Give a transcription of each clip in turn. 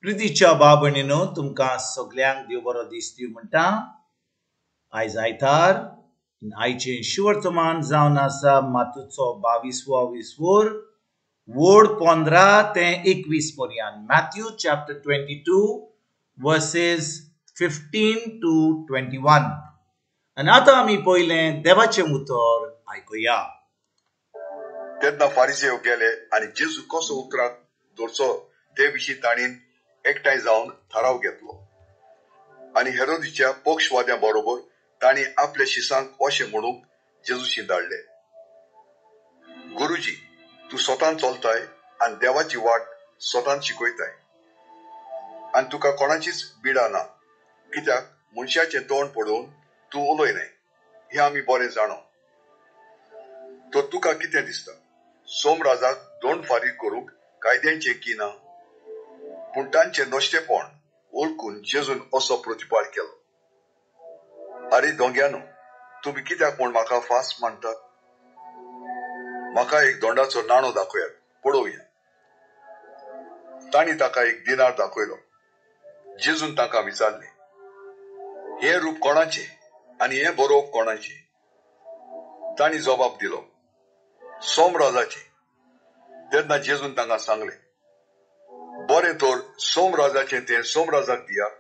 प्रितीच्या भाव भयणीनो, तुमकां सगल्यांक देव बरो दीस दिवं म्हणटा. आयज आयतार, आयचें शिवर्तमान जावन आसा मातूचो 22वो विस्वोर, वोड 15 ते 21 पर्यंत. Matthew chapter 22 verses 15 to 21. आनी आतां आमी पयलें देवाचें उतर आयकुया. तेन्ना फारिसेव गेले आनी जेजू कसो उतराक दवरचो ते विशीं तांणी एकठांय जावन थाराव घेतलो. आनी हेरोदीच्या पक्षवाद्यां बरोबर तांणी आपल्या शिसांक अशें म्हणूंक जेजूशी धाडले, गुरुजी, तूं स्वतान चलताय आनी देवाची वाट स्वतान शिकयताय आनी तुका कोणाचीच बिडा ना, कित्याक मनशाचें तोंड पळोवन तूं उलयनाय हें आमी बरें जाणो. तर तुका कितें दिसता, सोमराजाक दोन फारीक करूंक कायद्यांचें की ना? पूण तांचें नश्टेपण वळखून जेजून असो प्रतिपाळ केलो, आरे दोंग्यानो, तुमी कित्याक म्हूण म्हाका फास मांडटात? म्हाका एक दोंडाचो नाणो दाखयात पळोवया. तांणी ताका एक दिनार दाखयलो. जेजून तांकां विचारलें, हें रूप कोणाचें आनी हें बरोवप कोणाचें? तांणी जबाब दिलो, सोमराजाचें. तेन्ना जेजून तांकां सांगलें, बरें तर सोमराजाचें तें सोमराजाक दियात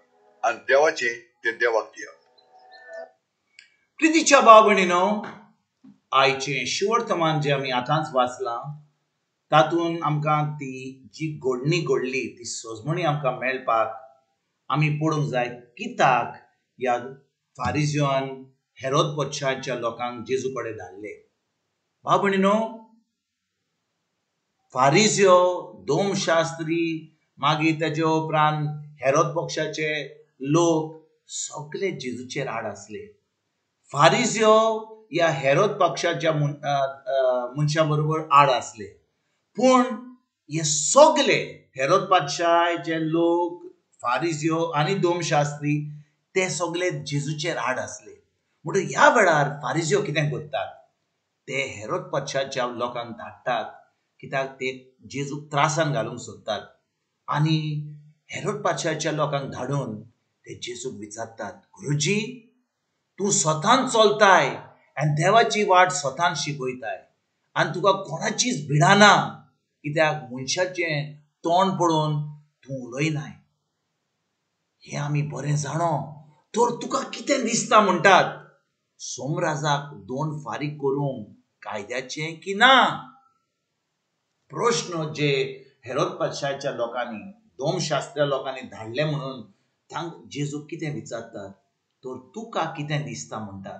आनी देवाचें तें देवाक दियात. प्रितीच्या भाव भयणीनो, आयचें शिवर्तमान जें आमी आतांच वाचलां तातूंत आमकां ती जी घडणी घडली ती सजमणी आमकां मेळपाक आमी पळोवंक जाय कित्याक ह्या फारिजियोन हेरोद पक्षाच्या लोकांक जेजू कडेन धाडले. भाव भयणीनो, फारिजियो, दोमशास्त्री, मागीर तेजे उपरांत हेरोद पक्षाचे लोक सगळे जेजूचेर आड आसले. फारिजियो ह्या हेरोद पक्षाच्या मनशां बरोबर आड आसले, पूण हे सगळे हेरोद पातशाचे लोक, फारिजियो आनी दोमशास्त्री ते सगळे जेजूचेर आड आसले. म्हणटकीर ह्या वेळार फारिजियो कितें करतात, ते हेरोद पक्षाच्या लोकांक धाडटात, कित्याक ते जेजूक त्रासान घालूंक सोदतात. आनी हेरोद पातशाच्या लोकांक धाडून ते जेजूक विचारतात, गुरुजी, तूं स्वतान चलताय आनी देवाची वाट स्वतान शिकयताय आनी तुका कोणाचीच भिडा ना, कित्याक मनशाचें तोंड पळोवन तूं उलयनाय, हें आमी बरें जाणो. तर तुका कितें दिसता म्हणटात, सोमराजाक दोन फारीक करूंक कायद्याचें की ना? प्रश्न जे हेरोद पातशाच्या लोकांनी, दोमशास्त्र्या लोकांनी धाडले म्हणून तांकां जेजूक कितें विचारतात, तर तुका कितें दिसता म्हणटात,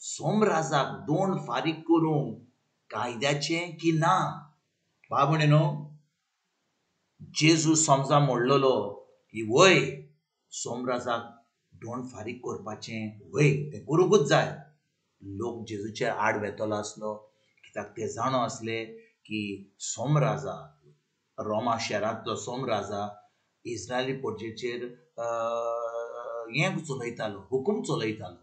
सोमराजाक दोन फारीक करूंक कायद्याचें की ना? भाव भयणीनो, जेजू समजा म्हणलेलो की वय सोमराजाक दोन फारीक करपाचें, वय तें करूंकूच जाय. लोक जेजूचे आड वेतलो आसलो, कित्याक ते जाणो आसले की सोमराजा, रोमा शहरांतलो सोमराजा इस्रायली पोर्जेचेर हें चलयतालो, हुकूम चलयतालो.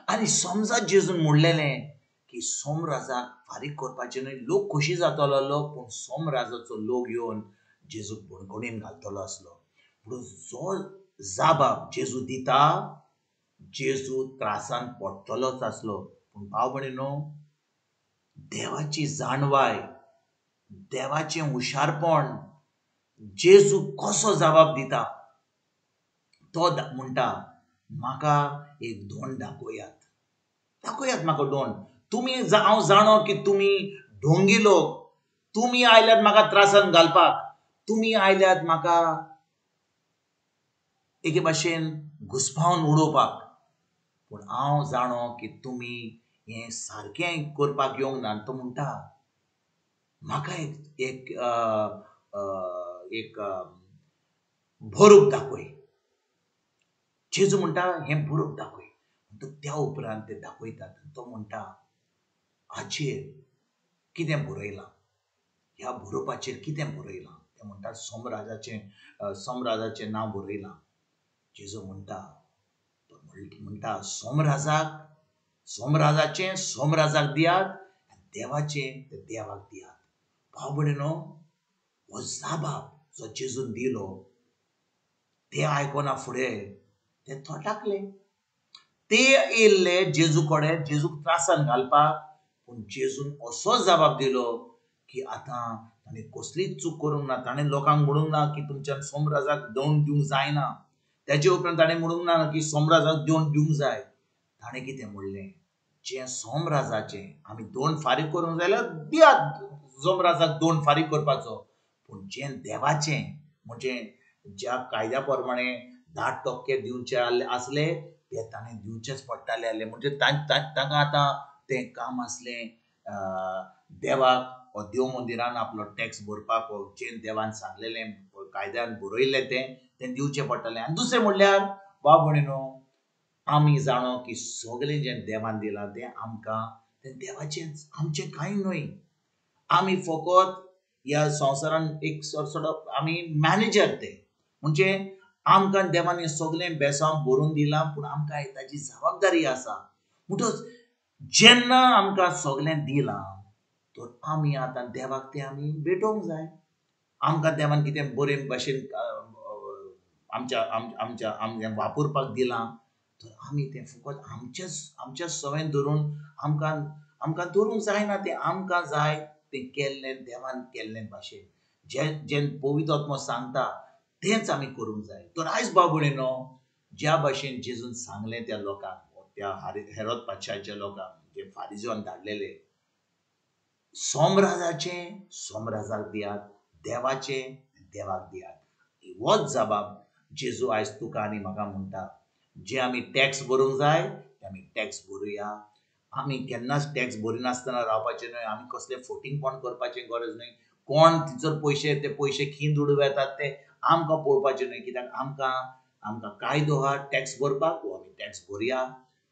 आनी समजा जेजून म्हणलेलें की सोमराजाक फारीक करपाचें न्हय, लोक खोशी जातलो आसलो, पूण सोमराजाचो लोक येवन जेजूक बणकणीन घालतलो आसलो. म्हणून जो जाबाब जेजू दिता, जेजू त्रासान पडटलोच आसलो. पूण भाव भयणीनो, देवाची जाणवाय, देवाचें हुशारपण, जेजू कसो जबाब दिता, तो म्हणटा, म्हाका एक दोंड दाखयात, दाखयात म्हाका दोंड. तुमी, हांव जाणो की तुमी ढोंगी लोक, तुमी आयल्यात म्हाका त्रासान घालपाक, तुमी आयल्यात म्हाका एके भाशेन घुसपावन उडोवपाक, पूण हांव जाणो की तुमी हें सारकें करपाक येवंक ना. तो म्हणटा, म्हाका एक एक एक बरोवप दाखय. जेजू म्हणटा, हें बरोवप दाखय. म्हणटकीर त्या उपरांत ते दाखयतात. तो म्हणटा, हाचेर कितें बरयलां, ह्या बरोवपाचेर कितें बरयलां? ते म्हणटात, सोमराजाचें, सोमराजाचें नांव बरयलां. जेजू म्हणटा, तो म्हणटा, सोमराजाक, सोमराजाचें सोमराजाक दियात, देवाचें तें देवाक दियात. भाव भयणीनो, हो जाबाब जो जेजून दिलो ते आयकना फुडें ते थोटाकले. ते येयल्ले जेजू कडेन जेजूक त्रासान घालपाक, पूण जेजून असो जबाब दिलो की आतां ताणें कसलीच चूक करूंक ना. ताणें लोकांक म्हणूंक ना की तुमच्यान सोमराजाक दंड दिवंक जायना. तेजे उपरांत ताणें म्हणूंक ना की सोमराजाक दंड दिवंक जाय. ताणें कितें म्हणलें, जें सोमराजाचें आमी दोन फारीक करूंक जाय जाल्यार दियात सोमराजाक दोन फारीक करपाचो, पूण जें देवाचें म्हणजे ज्या कायद्या प्रमाणे 10% दिवचे आसले ते ताणें दिवचेच पडटाले आसले. म्हणजे तांकां आतां तें काम आसलें देवाक वा देव मंदिरान आपलो टॅक्स भरपाक वा जें देवान सांगलेलें कायद्यान बरयल्लें तें तें दिवचें पडटालें. आनी दुसरें म्हणल्यार बाब भयणीनो, आमी जाणो की सगळें जें देवान दिलां तें आमकां तें देवाचेंच, आमचें कांय न्हय. आमी फकत ह्या संवसारान एक सडो आमी मॅनेजर ते, म्हणजे आमकां देवान हें सगळें बेसांव भरून दिलां, पूण आमकां ताची जबाबदारी आसा. म्हणटच जेन्ना आमकां सगळें दिलां तर आमी आतां देवाक तें आमी भेटोवंक जाय. आमकां देवान कितें बरे भाशेन आमच्या आमच्या आमचें वापरपाक दिलां तर आमी तें फकत आमच्याच आमच्या सवयन धरून आमकां आमकां धरूंक जायना. तें आमकां जाय तें केल्लें देवान केल्लें भाशेन जें जें पवित्र आत्मो सांगता तेंच आमी करूंक जाय. तर आयज बाब भयणीनो, ज्या भाशेन जेजून सांगलें त्या लोकांक, त्या हेरोद पातशाच्या लोकांक जे फारिजोन धाडलेले, सोमराजाचें सोमराजाक दियात, देवाचें देवाक दियात. होच जबाब जेजू आयज तुका आनी म्हाका म्हणटा. जे आमी टॅक्स भरूंक जाय ते आमी टॅक्स भरुया. आमी केन्नाच टॅक्स भरिनासतना रावपाचें न्हय. आमी कसलें फोटिंगपण करपाचें गरज न्हय. कोण तिचो पयशे ते पयशे खींद उडोवं येतात ते आमकां पळोवपाचें न्हय, कित्याक आमकां आमकां कायदो आहा टॅक्स भरपाक, हो आमी टॅक्स भरुया.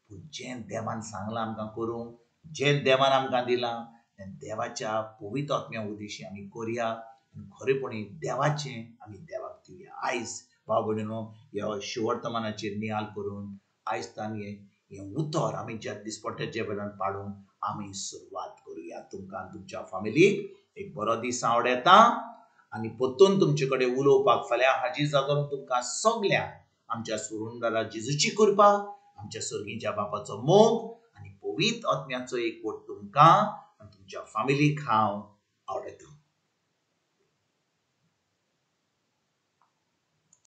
पूण जें देवान सांगलां आमकां करूंक, जें देवान आमकां दिलां तें देवाच्या पवित्र आत्म्या उदेशी आमी करुया आनी खरेपणी देवाचें आमी देवाक दिवया. आयज भाव भयणीनो, ह्या शिवर्तमानाचेर नियाल करून आयज तांणी हें उतर आमी ज्या दिसपट्ट्या जिवनांत पाडून आमी सुरवात करुया. तुमकां तुमच्या फामिलीक एक बरो दीस आवडटा आनी परतून तुमचे कडेन उलोवपाक फाल्यां हाजीर जातलो. तुमकां सगळ्यांक आमच्या सुरुंदारा जेजूची कृपा, आमच्या सर्गीच्या बापाचो मोग आनी पवित्र आत्म्याचो एकवट तुमकां आनी तुमच्या फामिलीक हांव आवडटा.